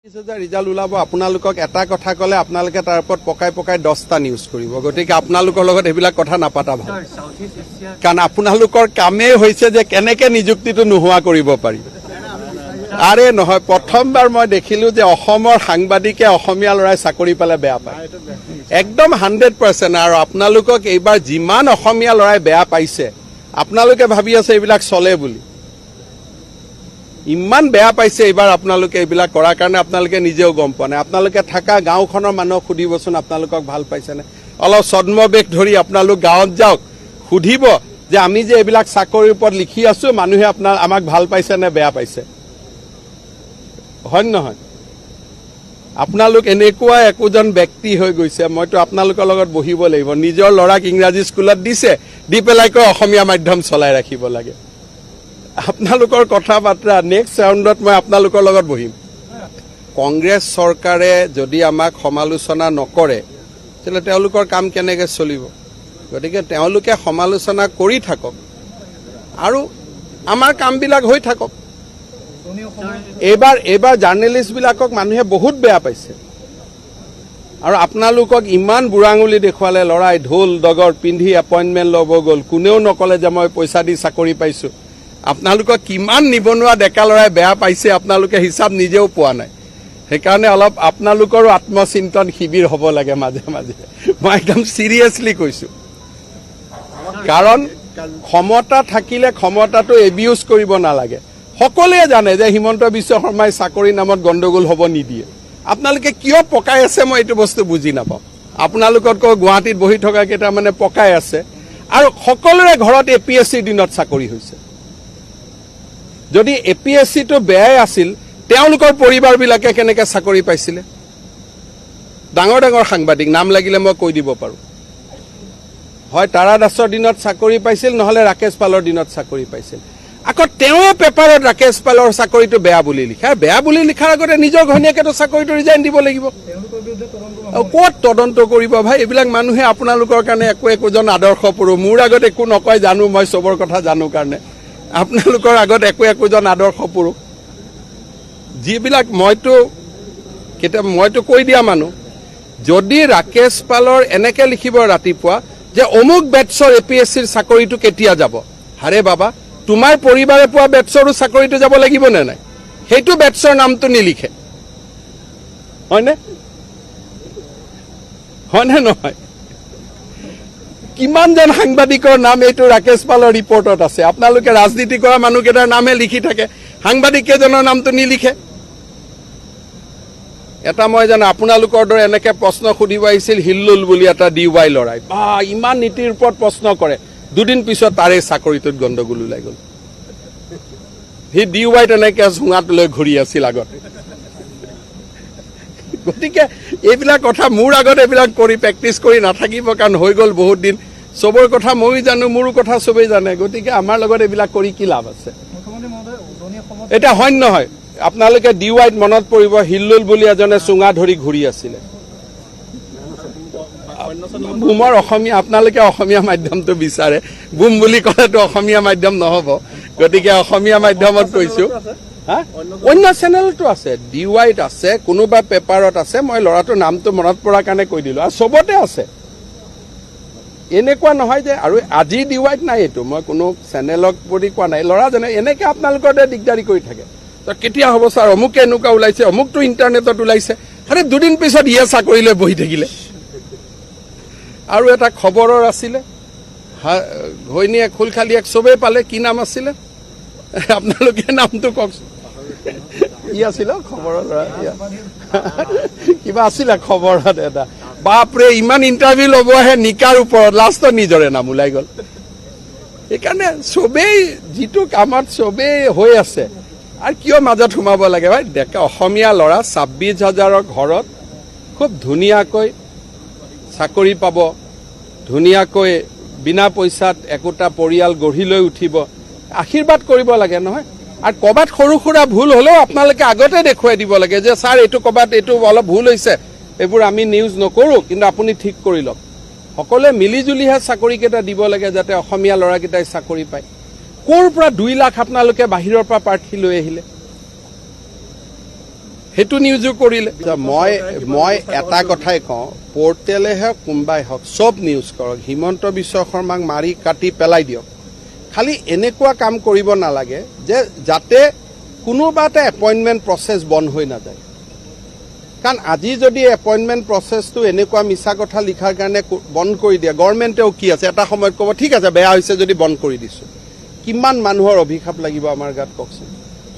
20,000 result ওলাব। আপোনালোকক এটা কথা ক'লে আপোনালোকে তাৰ ওপৰত পকাই পকাই 10টা নিউজ কৰিব। গতিকে আপোনালোকৰ লগত এইবিলাক কথা নাপাতা ভাল। Sir, South East Asia কাৰণ আপোনালোকৰ কামেই হৈছে যে কেনেকে নিযুক্তিটো নোহোৱা কৰিব পাৰি। আৰে নহয়, প্ৰথমবাৰ মই দেখিলো যে অসমৰ সাংবাদিকে অসমীয়া ল'ৰাই চাকৰি পালে বেয়া পায়, একদম 100%। আৰু আপোনালোকক এইবাৰ যিমান অসমীয়া ল'ৰাই বেয়া পাইছে, আপোনালোকে ভাবি আছে এইবিলাক চলে বুলি। ইমান বেয়া পাইছে এইবাৰ আপোনালোকে এইবিলাক কৰাৰ কাৰণে, আপোনালোকে নিজেও গম পোৱা নাই। আপোনালোকে থকা গাঁওখনৰ মানুহক সুধিবচোন, আপোনালোকক ভাল পাইছেনে? অলপ ছদ্মবেশ ধৰি আপোনালোক গাঁৱত যাওক, সুধিব যে আমি যে এইবিলাক চাকৰিৰ ওপৰত লিখি আছো, মানুহে আপোনাৰ আমাক ভাল পাইছে নে বেয়া পাইছে, হয় নে নহয়? আপোনালোক এনেকুৱা একোজন ব্যক্তি হৈ গৈছে, মইতো আপোনালোকৰ লগত বহিব লাগিব। নিজৰ ল'ৰাক ইংৰাজী স্কুলত দিছে, দি পেলাই কয় অসমীয়া মাধ্যম চলাই ৰাখিব লাগে। আপোনালোকৰ কথা বাতৰা, নেক্সট ৰাউণ্ডত মই আপোনালোকৰ লগত বহিম। কংগ্ৰেছ চৰকাৰে যদি আমাক সমালোচনা নকৰে, তেতিয়াহ'লে তেওঁলোকৰ কাম কেনেকৈ চলিব? গতিকে তেওঁলোকে সমালোচনা কৰি থাকক আৰু আমাৰ কামবিলাক হৈ থাকক। এইবাৰ জাৰ্নেলিষ্টবিলাকক মানুহে বহুত বেয়া পাইছে আৰু আপোনালোকক ইমান বুঢ়া আঙুলি দেখুৱালে। ল'ৰাই ঢোল দগৰ পিন্ধি এপইণ্টমেণ্ট ল'ব গ'ল, কোনেও নক'লে যে মই পইচা দি চাকৰি পাইছোঁ। আপোনালোকক কিমান নিবনুৱা ডেকা ল'ৰাই বেয়া পাইছে, আপোনালোকে হিচাপ নিজেও পোৱা নাই। সেইকাৰণে অলপ আপোনালোকৰো আত্মচিন্তন শিবিৰ হ'ব লাগে মাজে মাজে। মই একদম চিৰিয়াছলি কৈছোঁ, কাৰণ ক্ষমতা থাকিলে ক্ষমতাটো এবিউজ কৰিব নালাগে। সকলোৱে জানে যে হিমন্ত বিশ্ব শৰ্মাই চাকৰি নামত গণ্ডগোল হ'ব নিদিয়ে। আপোনালোকে কিয় পকাই আছে, মই এইটো বস্তু বুজি নাপাওঁ। আপোনালোকতকৈ গুৱাহাটীত বহি থকা কেইটা মানে পকাই আছে। আৰু সকলোৰে ঘৰত এ পি এছ চিৰ দিনত চাকৰি হৈছে। যদি এ পি এছ চিটো বেয়াই আছিল, তেওঁলোকৰ পৰিবাৰবিলাকে কেনেকে চাকৰি পাইছিলে? ডাঙৰ ডাঙৰ সাংবাদিক, নাম লাগিলে মই কৈ দিব পাৰোঁ। হয় তাৰা দাসৰ দিনত চাকৰি পাইছিল, নহ'লে ৰাকেশ পালৰ দিনত চাকৰি পাইছিল। আকৌ তেওঁৱে পেপাৰত ৰাকেশ পালৰ চাকৰিটো বেয়া বুলি লিখে। আৰু বেয়া বুলি লিখাৰ আগতে নিজৰ ঘৈণীয়েকেতো চাকৰিটো ৰিজাইন দিব লাগিব। আৰু ক'ত তদন্ত কৰিব ভাই? এইবিলাক মানুহে আপোনালোকৰ কাৰণে একো একোজন আদৰ্শ পুৰুষ। মোৰ আগত একো নকয়, জানো, মই চবৰ কথা জানো কাৰণে। আপোনালোকৰ আগত একো একোজন আদৰ্শ পুৰুষ যিবিলাক, মইতো কেতিয়াবা মইতো কৈ দিয়া মানুহ। যদি ৰাকেশ পালৰ এনেকে লিখিব ৰাতিপুৱা যে অমুক বেটছৰ এ পি এছ চিৰ চাকৰিটো কেতিয়া যাব, হাৰে বাবা, তোমাৰ পৰিবাৰে পোৱা বেটছৰো চাকৰিটো যাব লাগিব নে নাই? সেইটো বেটছৰ নামটো নিলিখে, হয়নে? হয়নে নহয়? কিমানজন সাংবাদিকৰ নাম এইটো ৰাকেশ পালৰ ৰিপৰ্টত আছে? আপোনালোকে ৰাজনীতি কৰা মানুহকেইটাৰ নামহে লিখি থাকে, সাংবাদিক কেইজনৰ নামটো নিলিখে। এটা মই জানো, আপোনালোকৰ দৰে এনেকে প্ৰশ্ন সুধিব আহিছিল হিল্লুল বুলি এটা ডি ৱাই ল'ৰাই, বা ইমান নীতিৰ ওপৰত প্ৰশ্ন কৰে। দুদিন পিছত তাৰে চাকৰিটোত গণ্ডগোল ওলাই গ'ল। সি ডি ৱাই তেনেকে চুঙাটো লৈ ঘূৰি আছিল আগতে। গতিকে এইবিলাক কথা মোৰ আগত এইবিলাক কৰি প্ৰেক্টিচ কৰি নাথাকিব, কাৰণ হৈ গ'ল বহুত দিন। চবৰ কথা ময়ো জানো, মোৰো কথা চবেই জানে। গতিকে আমাৰ লগত এইবিলাক কৰি কি লাভ আছে? মুখ্যমন্ত্ৰী মহোদয়, উজনি অসমত এতিয়া হয় নে নহয়? আপোনালোকে ডি ৱাইত মনত পৰিব, হিল্লুল বুলি এজনে চুঙা ধৰি ঘূৰি আছিলে। বুমৰ অসমীয়া, আপোনালোকে অসমীয়া মাধ্যমটো বিচাৰে। বুম বুলি ক'লেতো অসমীয়া মাধ্যম নহ'ব, গতিকে অসমীয়া মাধ্যমত কৈছো। হা, অন্য চেনেলটো আছে, ডি ৱাইত আছে, কোনোবা পেপাৰত আছে। মই ল'ৰাটোৰ নামটো মনত পৰাৰ কাৰণে কৈ দিলো। আৰু চবতে আছে, এনেকুৱা নহয় যে আৰু আজি ডি ৱাইত নাই। এইটো মই কোনো চেনেলক বুলি কোৱা নাই। ল'ৰাজনে এনেকে আপোনালোকৰ দৰে দিগদাৰি কৰি থাকে, তো কেতিয়া হ'ব ছাৰ, অমুকে এনেকুৱা ওলাইছে, অমুকটো ইণ্টাৰনেটত ওলাইছে। আৰে দুদিন পিছত ইয়ে চাকৰি লৈ বহি থাকিলে। আৰু এটা খবৰৰ আছিলে, ঘৈণীয়েক খুলখালীয়েক চবেই পালে। কি নাম আছিলে? আপোনালোকে নামটো কওকচোন, কি আছিলে খবৰৰ ল'ৰা? কিবা আছিলে খবৰত এটা। বাপৰে, ইমান ইণ্টাৰভিউ ল'ব আহে নিকাৰ ওপৰত, লাষ্টত নিজৰে নাম ওলাই গ'ল। সেইকাৰণে চবেই যিটো কামত চবেই হৈ আছে, আৰু কিয় মাজত সোমাব লাগে ভাই? ডেকা অসমীয়া ল'ৰা 26 হাজাৰৰ ঘৰত খুব ধুনীয়াকৈ চাকৰি পাব, ধুনীয়াকৈ বিনা পইচাত একোটা পৰিয়াল গঢ়ি লৈ উঠিব। আশীৰ্বাদ কৰিব লাগে নহয়? আৰু ক'ৰবাত সৰু সুৰা ভুল হ'লেও আপোনালোকে আগতে দেখুৱাই দিব লাগে যে ছাৰ, এইটো ক'ৰবাত এইটো অলপ ভুল হৈছে, এইবোৰ আমি নিউজ নকৰোঁ, কিন্তু আপুনি ঠিক কৰি লওক। সকলোৱে মিলি জুলিহে চাকৰিকেইটা দিব লাগে, যাতে অসমীয়া ল'ৰাকেইটাই চাকৰি পায়। ক'ৰ পৰা 2 লাখ আপোনালোকে বাহিৰৰ পৰা প্ৰাৰ্থী লৈ আহিলে? সেইটো নিউজো কৰিলে। মই মই এটা কথাই কওঁ, পৰ্টেলে হওক কোনোবাই হওক চব নিউজ কৰক, হিমন্ত বিশ্ব শৰ্মাক মাৰি কাটি পেলাই দিয়ক, খালি এনেকুৱা কাম কৰিব নালাগে যে যাতে কোনোবা এটা এপইণ্টমেণ্ট প্ৰচেছ বন্ধ হৈ নাযায়। কাৰণ আজি যদি এপইণ্টমেণ্ট প্ৰচেছটো এনেকুৱা মিছা কথা লিখাৰ কাৰণে বন্ধ কৰি দিয়ে, গভৰ্ণমেণ্টেও কি আছে এটা সময়ত ক'ব ঠিক আছে বেয়া হৈছে যদি বন্ধ কৰি দিছোঁ। কিমান মানুহৰ অভিশাপ লাগিব আমাৰ গাত কওকচোন।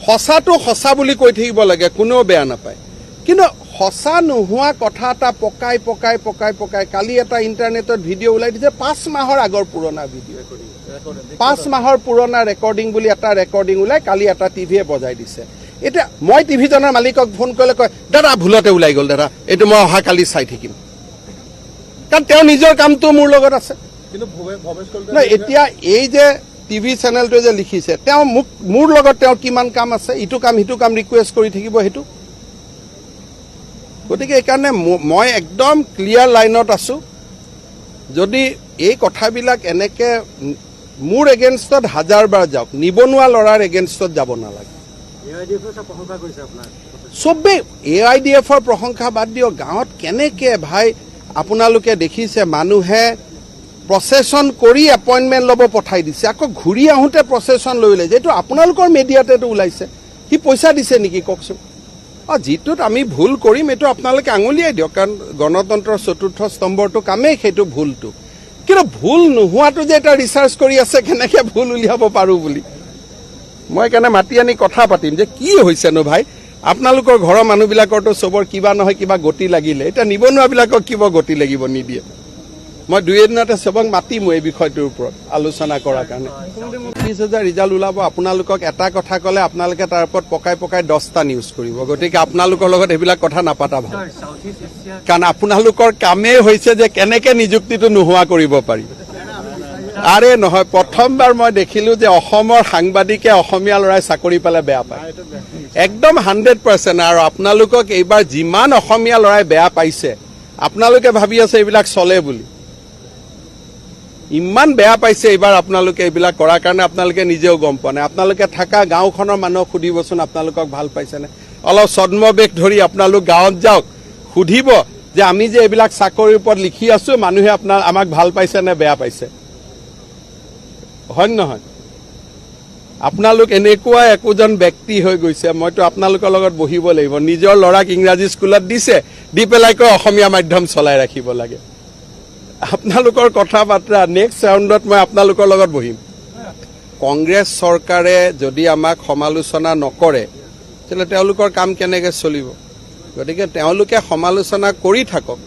সঁচাটো সঁচা বুলি কৈ থাকিব লাগে, কোনেও বেয়া নাপায়। কিন্তু সঁচা নোহোৱা কথা এটা পকাই পকাই পকাই পকাই কালি এটা ইণ্টাৰনেটত ভিডিঅ' ওলাই দিছে, 5 মাহৰ আগৰ পুৰণা ভিডিঅ', 5 মাহৰ পুৰণা ৰেকৰ্ডিং বুলি এটা ৰেকৰ্ডিং ওলাই কালি এটা টিভিয়ে বজাই দিছে। এতিয়া মই টিভিজনৰ মালিকক ফোন কৰিলে কয়, দাদা ভুলতে ওলাই গ'ল দাদা, এইটো মই অহাকালি চাই থাকিম। কাৰণ তেওঁ নিজৰ কামটো মোৰ লগত আছে। নহয়, এতিয়া এই যে টিভি চেনেলটোৱে যে লিখিছে, তেওঁ মোক মোৰ লগত তেওঁৰ কিমান কাম আছে, ইটো কাম সিটো কাম ৰিকুৱেষ্ট কৰি থাকিব সেইটো। গতিকে এইকাৰণে মই একদম ক্লিয়াৰ লাইনত আছোঁ। যদি এই কথাবিলাক এনেকে মোৰ এগেইনষ্টত হাজাৰবাৰ যাওক, নিবনুৱা ল'ৰাৰ এগেইনষ্টত যাব নালাগে। চবেই এ I D এফৰ প্ৰশংসা বাদ দিয়ক, গাঁৱত কেনেকে ভাই আপোনালোকে দেখিছে মানুহে প্ৰচেছন কৰি এপইণ্টমেণ্ট ল'ব পঠাই দিছে, আকৌ ঘূৰি আহোঁতে প্ৰচেছন লৈ ওলাইছে। এইটো আপোনালোকৰ মিডিয়াতেতো ওলাইছে, সি পইচা দিছে নেকি কওকচোন? যিটোত আমি ভুল কৰিম এইটো আপোনালোকে আঙুলিয়াই দিয়ক, কাৰণ গণতন্ত্ৰৰ চতুৰ্থ স্তম্ভৰটো কামেই সেইটো ভুলটো। কিন্তু ভুল নোহোৱাটো যে এটা ৰিচাৰ্চ কৰি আছে কেনেকে ভুল উলিয়াব পাৰোঁ বুলি, মই সেইকাৰণে মাতি আনি কথা পাতিম যে কি হৈছেনো ভাই। আপোনালোকৰ ঘৰৰ মানুহবিলাকৰতো চবৰ কিবা নহয় কিবা গতি লাগিলে, এতিয়া নিবনুৱাবিলাকক কিবা গতি লাগিব নিদিয়ে। মই দুই এদিনতে চবক মাতিম এই বিষয়টোৰ ওপৰত আলোচনা কৰাৰ কাৰণে। 30,000 ৰিজাল্ট ওলাব, আপোনালোকক এটা কথা ক'লে আপোনালোকে তাৰ ওপৰত পকাই পকাই 10টা নিউজ কৰিব। গতিকে আপোনালোকৰ লগত এইবিলাক কথা নাপাতা ভাল, কাৰণ আপোনালোকৰ কামেই হৈছে যে কেনেকে নিযুক্তিটো নোহোৱা কৰিব পাৰি। আৰে নহয়, প্ৰথমবাৰ মই দেখিলো যে অসমৰ সাংবাদিকে অসমীয়া ল'ৰাই চাকৰি পালে বেয়া পায়, একদম 100%। আৰু আপোনালোকক এইবাৰ যিমান অসমীয়া ল'ৰাই বেয়া পাইছে, আপোনালোকে ভাবি আছে এইবিলাক চলে বুলি, ইমান বেয়া পাইছে এইবাৰ আপোনালোকে এইবিলাক কৰাৰ কাৰণে, আপোনালোকে নিজেও গম পোৱা নাই। আপোনালোকে থকা গাঁওখনৰ মানুহক সুধিবচোন আপোনালোকক ভাল পাইছেনে। অলপ ছদ্মবেশ ধৰি আপোনালোক গাঁৱত যাওক, সুধিব যে আমি যে এইবিলাক চাকৰিৰ ওপৰত লিখি আছো, মানুহে আপোনাৰ আমাক ভাল পাইছে নে বেয়া পাইছে, হয় নহয়? আপোনালোক এনেকুৱা একোজন ব্যক্তি হৈ গৈছে, মইতো আপোনালোকৰ লগত বহিব লাগিব। নিজৰ ল'ৰাক ইংৰাজী স্কুলত দিছে, দি পেলাই কয় অসমীয়া মাধ্যম চলাই ৰাখিব লাগে। আপোনালোকৰ কথা বাতৰা নেক্সট ৰাউণ্ডত মই আপোনালোকৰ লগত বহিম। কংগ্ৰেছ চৰকাৰে যদি আমাক সমালোচনা নকৰে তেতিয়াহ'লে তেওঁলোকৰ কাম কেনেকৈ চলিব? গতিকে তেওঁলোকে সমালোচনা কৰি থাকক।